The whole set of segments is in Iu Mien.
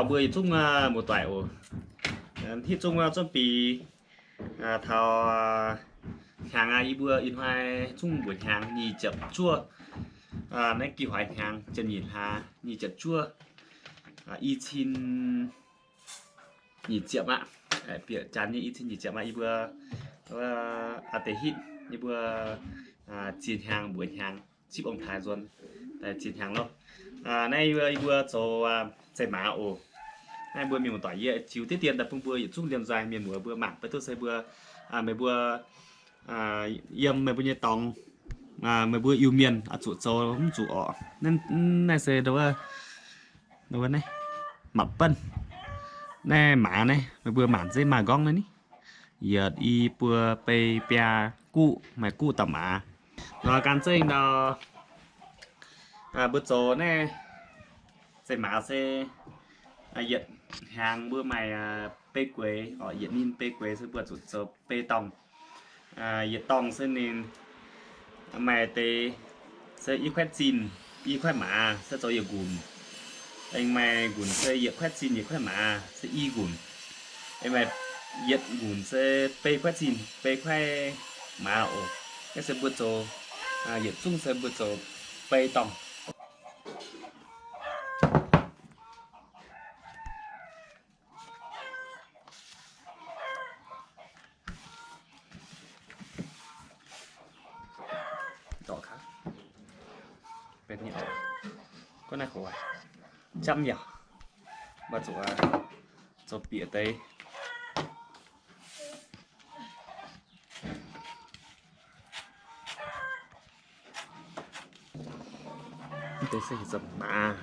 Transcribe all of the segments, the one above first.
Mbuo yietc zungv muoz-doic oc. Hitv zungv zunv bic taux hnyangx aqv. Yie mbuo ih hnoi zungv mbuoqc hnyangx nyic ziepc juov. Naaiv gi hoix hnyangx ziepc nyeic hlaax nyic ziepc juov, i cin nyic ziepc aqv. Bieqc janx nyei i cin nyic ziepc aqv. Yie mbuo aa deix hitv, yie mbuo ziex hnyangx mbuoqc hnyangx zipv ong-taaix nzuonx, ziex hnyangx loh. Naaiv yie mbuo zoux zeqc maaz oc. Naaiv mbuo mienh muoz-doic yie ziux diqv dien daaih bun mbuo yietc zungv liemh nzaih mienh muoz mbuo mangc beiv duqv se mbuo, meih mbuo yiem meih mbuo nyei dorngx, meih mbuo Iu-Mienh oix zuqc zoux mv zuqc orqc. Naaiv se naaiv, naaiv, matv-benv. Naaiv maaz naaiv meih mbuo mangc zeiv maaih nqorngv naaiv ni. Yietc, i, buo, bei, biaa, guqv, maaih guqv dauh maaz. Nor gan zengv ndau, mbuo zoux naaiv zeqc maaz se yietc hnyangx mbuo maaih bei gueix, yietc ninh bei gueix se mbuo zuqc zoux bei dorngh. Yietc dorngh se ninh maaih deix se i kuaaiv zinh, i kuaaiv maaz se zoux yietc nqunc. Aengx maaih nqunc se yietc kuaaiv zinh, yietc kuaaiv maaz se i nqunc. Aengx maaih yietc nqunc se bei kuaaiv zinh, bei kuaaiv maaz oc. Naaiv se mbuo zoux, yietc zungv se mbuo zoux bei dorngh. Gorngv naaiv hoc, jamv yaac, mbuo zuqc zoux bieqc deix. Mv deix se heuc zoux maaz.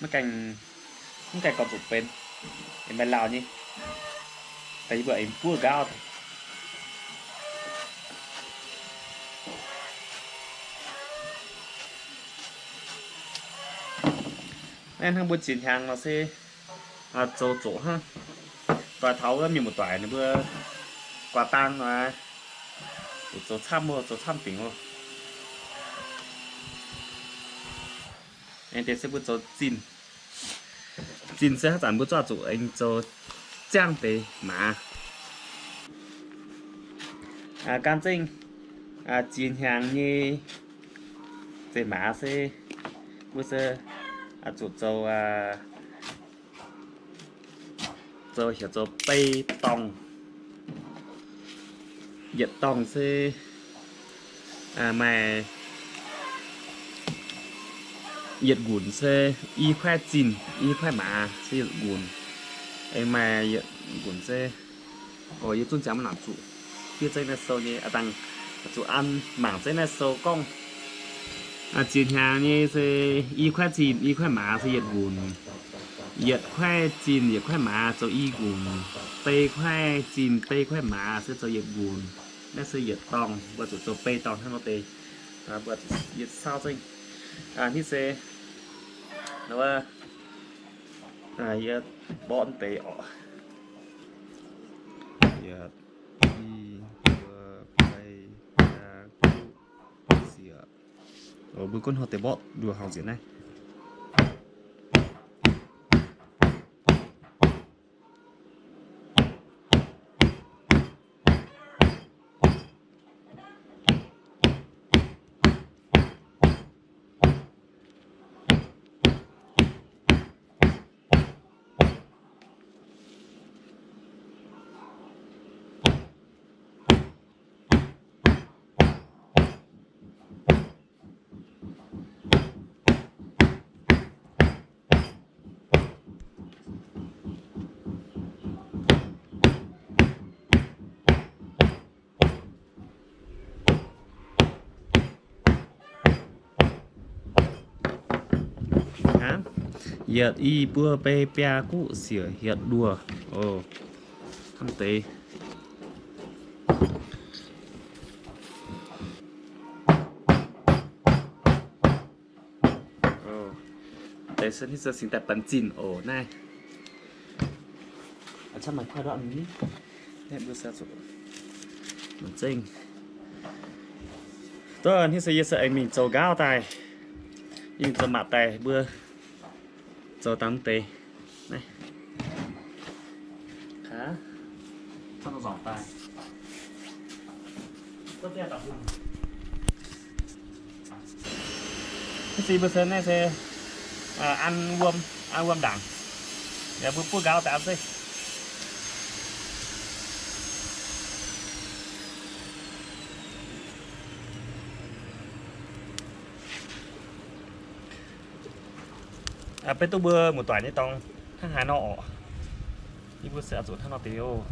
Mv gaengh, mv gaengh gorngv zuqc benx, aengx maaih lauh nyei, daaih yie mbuo aengx buov nqaauv. Naaiv hnangv mbuo ziex hnyangx nor se zoux zoqc hnangv. Doix taux wuov mienh muoz-doic ninh mbuo guaax dang nor, zoux camv oc, zoux camv dingc oc. Aengx deix se mbuo zoux zinh. Zinh se haaix zanc mbuo zuqc aengx zoux ziangv deix maaz. Gan zengv ziex hnyangx nyei zeqc maaz se mbuo se zuqc zoux, zoux heuc zoux bei dorngh. Yietc dorngh se maaih yietc nqunc se i kuaaiv zinh, i kuaaiv maaz se yietc nqunc. Aengx maaih yietc nqunc se, o, yie zungv ziangx maiv nangc zuqc. Fiev zengv naaiv sou nyei aqv, dangh zuqc an mangc zengv naaiv sou gorngv. Ziex hnyangx nyei se i kuaaiv zinh, i kuaaiv maaz se yietc nqunc. Yietc kuaaiv zinh, yietc kuaaiv maaz zoux i nqunc. Bei kuaaiv zinh, bei kuaaiv maaz se zoux yietc nqunc. Naaiv se yietc dorngh, mbuo zuqc zoux bei dorngh hnangv nor deix. Mbuo yietc saauv zengv. Hnangv se, yie mborqv deix oc. Yietc, i, buo, bei, biaa, guqv, sieqv. Mbuo gunv hnoi deix mborqv nduoh horngc nzengc naaiv. Yietc, i, buo, bei, biaa, guqv, sieqv, hietc, nduoh. Hnangv deix. Deix se hnangv se singx daaih banx zinh oc naaiv. Mbuo se zuqc zengv. Hnangv se yie se aengx mingh zoux nqaauv daaih, mingh zoux maaz daaih mbuo Zoux dangh deix naaiv. Aa, nzormc daaih. Naaiv se mbuo se, naaiv se an wuom, an wuom ndaangc. Yaac mbuo buov nqaauv daaih an zeiv. Beiv duqv mbuo muoz-doic nyei dorngx hnangv haaix nor orqc. Yie mbuo se oix zuqc hnangv nor deix oc.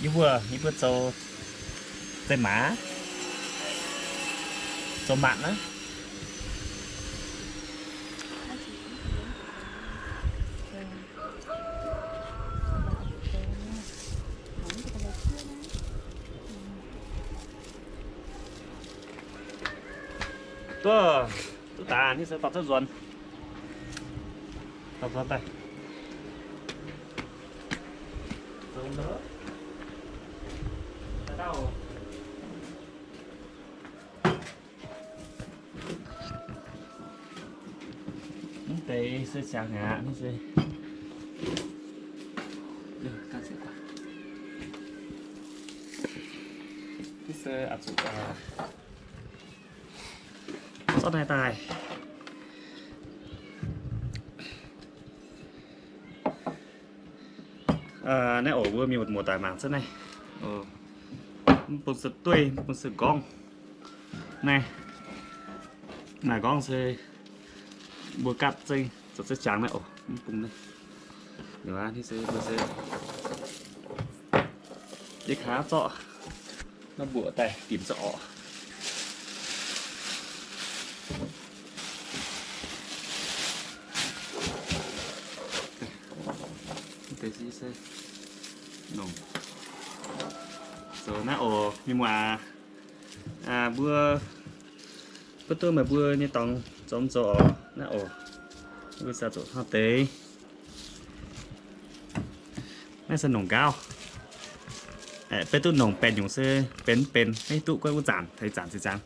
Yie mbuo, yie mbuo zoux, zeiz maaz, zoux matc naaiv. Duqv, duqv daaih, ninh se dorh cuotv nzuonx. Dorh nzuonx daaih. Mv deix se siangx aqv, mv se, mv se aqc zuqc zorqv naaiv daaih. Naaiv oc, mbuo mienh muoz-doic mangc cuotv naaiv. Mv bung se dueiv, mv bung se nqorngv. Naaiv, naaiv nqorngv se mbuo gaatv zengv zoux zengv jangx naaiv oc, mv bung naaiv. Ninh se mbuo se yie kaav zorqv naaiv mbuoqc daaih dimc za'orqc. Deix se nongc zoux naaiv oc, mienh muoz. Mbuo beiv duqv meih mbuo nyei dorngx zoux mv zoux oc. Naaiv oc, mbuo se zuqc hnangv deix. Naaiv se nongc nqaauv. Beiv duqv nongc benx nyungc se benx mv benx, maiv duqv guaiv wuov zanc, taux ih zanc zinh ziangx.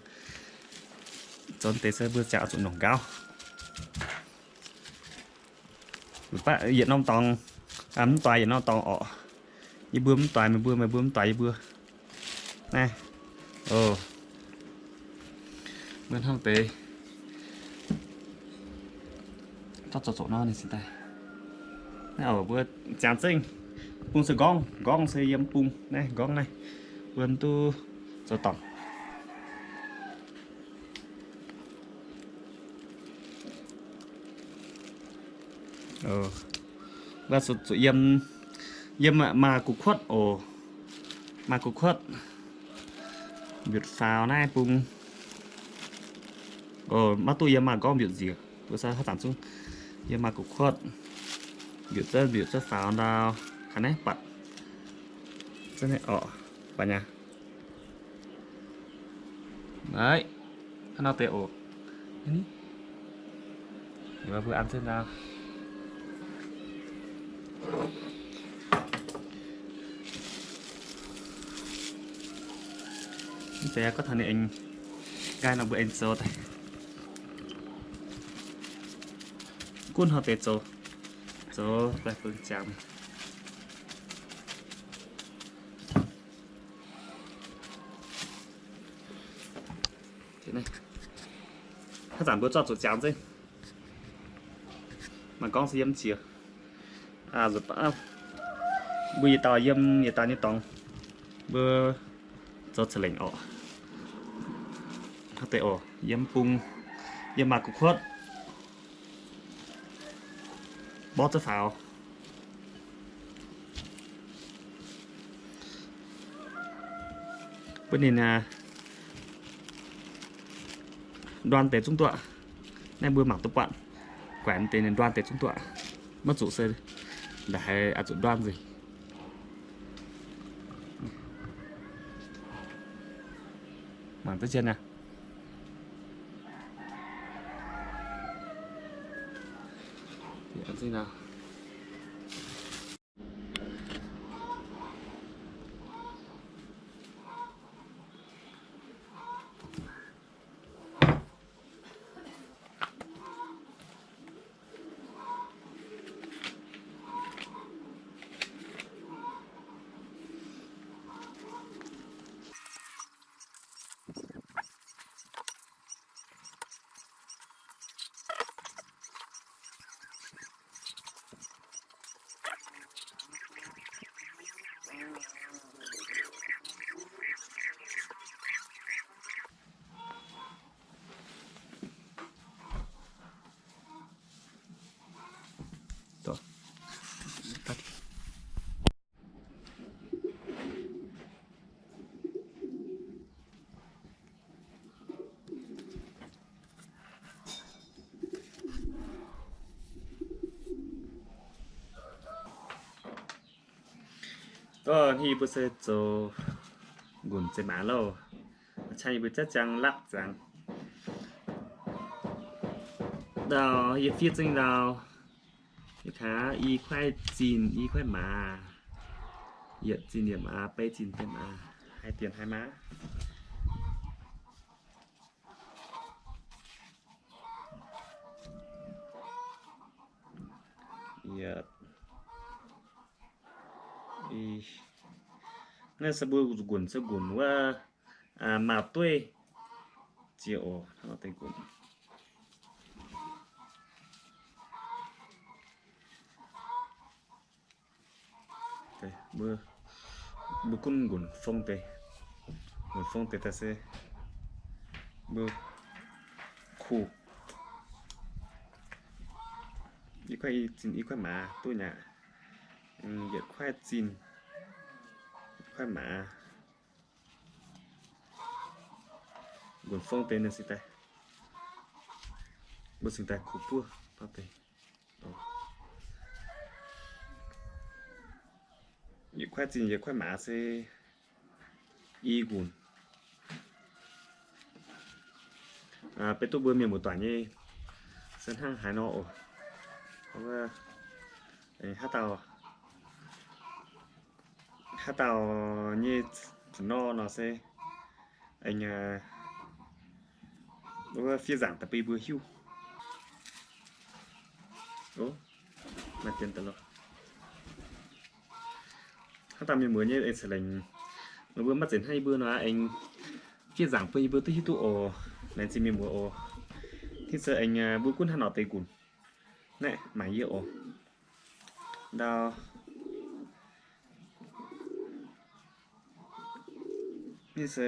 Zoux deix se mbuo ziangh oix zuqc nongc nqaauv. Yietc norm dorngx, mv doix yietc norm dorngx orqc. Yie mbuo mv doix meih mbuo, meih mbuo mv doix yie mbuo. Naaiv, oc, mbuo hnangv deix. Zorqv zoux zoqc nor ninh se daaih. Naaiv oc, mbuo ziangx zengv. Bung se nqorngv, nqorngv se yiem bung naaiv, nqorngv naaiv. Mbuo mv duqv zoux dorngc. Mbuo zuqc yiem, yiem maaih gu'kuotv oc. Maaih gu'kuotv mbiutc faaux naaiv bung. Oc, maiv duqv yiem maaih nqorngv mbiutc nziec. Mbuo se haaix zanc zungv yiem maaih gu'kuotv mbiutc zengv, mbiutc zengv faaux ndau. Haaix naaiv buatc zengv naaiv orqc, buatc nyei. Naaiv, hnangv nor deix oc. Mbuo an zengv ndau. Mv zeiz gorngv taux ninh aengx nqaai nor mbuo aengx zoux daaih. Gunv hnangv deix zoux, zoux daaih bun ziangx. Haaix zanc mbuo zorqv zuqc ziangx zengv. Maaih nqorngv se yiem jiex. Mbuo yietc dauh yiem yietc dauh nyei dorngx. Mbuo zoux ca'lengc orqc. Hnangv deix oc, yiem bung, yiem maaih gu'kuotv, mborqv zengv faaux. Bun ninh nduan deix zungv duqv. Naaiv mbuo mangc duqv buatc, guaix deix ninh nduan deix zungv duqv. Maiv zuqc se ndaaih haiz oix zuqc nduan nzengc. Mangc duqv jienv aqv. Gorngv yie mbuo se zoux nqunc zeiv maaz lauh. Aa, yie mbuo jaav ziangx lapv ziangx. Ndau yie fiev zengv ndau, yie kaav i kuaaiv zinh i kuaaiv maaz, yietc zinh yietc maaz, beiv zinh beiv maaz, haih dienh haih maaz. Naaiv se mbuo nqunc se nqunc wuov, maaz dueiv ziex oc, deix nqunc. Mbuo gunv nqunc fong deix, nqunc fong deix daaih se mbuo kuh. I kuaaiv zinh i kuaaiv maaz duqv nyei aqv. Yietc kuaaiv zinh, kuaaiv maaz. Nqunc fong deix ninh cingx daaih, mbuo cingx daaih kuh buov deix. Yietc kuaaiv zinh yietc kuaaiv maaz se i nqunc. Beiv duqv mbuo mienh muoz-doic nyei se hnangv haaix nor oc. Haaix dauh, haaix dauh nyei nor nor se aengx wuov fiev nzaangc daaih bun mbuo hiuv. Haaix dauh mienh muoz nyei aengx ceix lengc, mbuo maiv zeiz hnangv yie mbuo nor aengx fiev nzaangc bun yie mbuo duqv hiuv duqv oc. Laengz zingh mienh muoz oc. Hnangv se aengx mbuo gunv hnangv nor deix nqunc naaiv mangc yie oc. Ndau naaiv se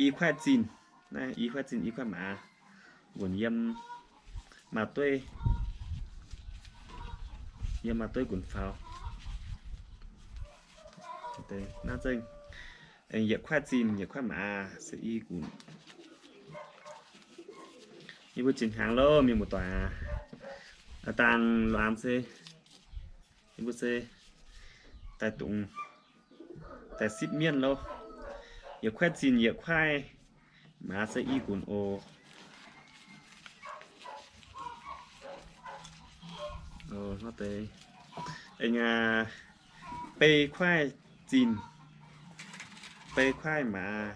i kuaaiv zinh, naaiv i kuaaiv zinh i kuaaiv maaz, nqunc yiem maaz dueiv, yiem maaz dueiv nqunc faaux. Naaiv zengv yietc kuaaiv zinh yietc kuaaiv maaz se i nqunc. Yie mbuo zinh hnaangx loh mienh muoz-doic aac, dangh laangz se yie mbuo se daaih dungx daaih sipv mienh loh. Yietc kuaaiv zinh yietc kuaaiv maaz se i nqunc oc. Aengx beiv kuaaiv zinh, beiv kuaaiv maaz.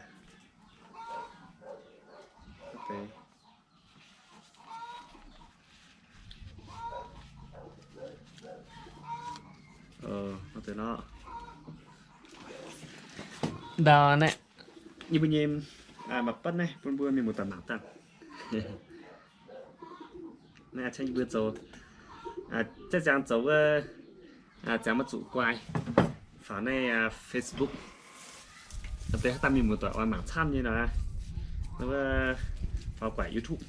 Ndau naaiv yie mbuo nyei maaih batv naaiv bun mbuo mienh muoz-doic mangc dangh. Naaiv aqv, yie mbuo zoux, jaiv ziangx zoux wuov, ziangx maiv zuqc guai faaux naaiv Facebook. Deix haaix dauh mienh muoz-doic oix mangc camv nyei nor, wuov faaux guaaic YouTube.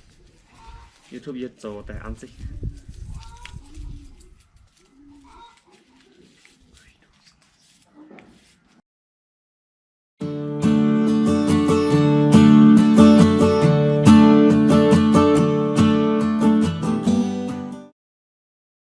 YouTube yie zoux daaih an zengv.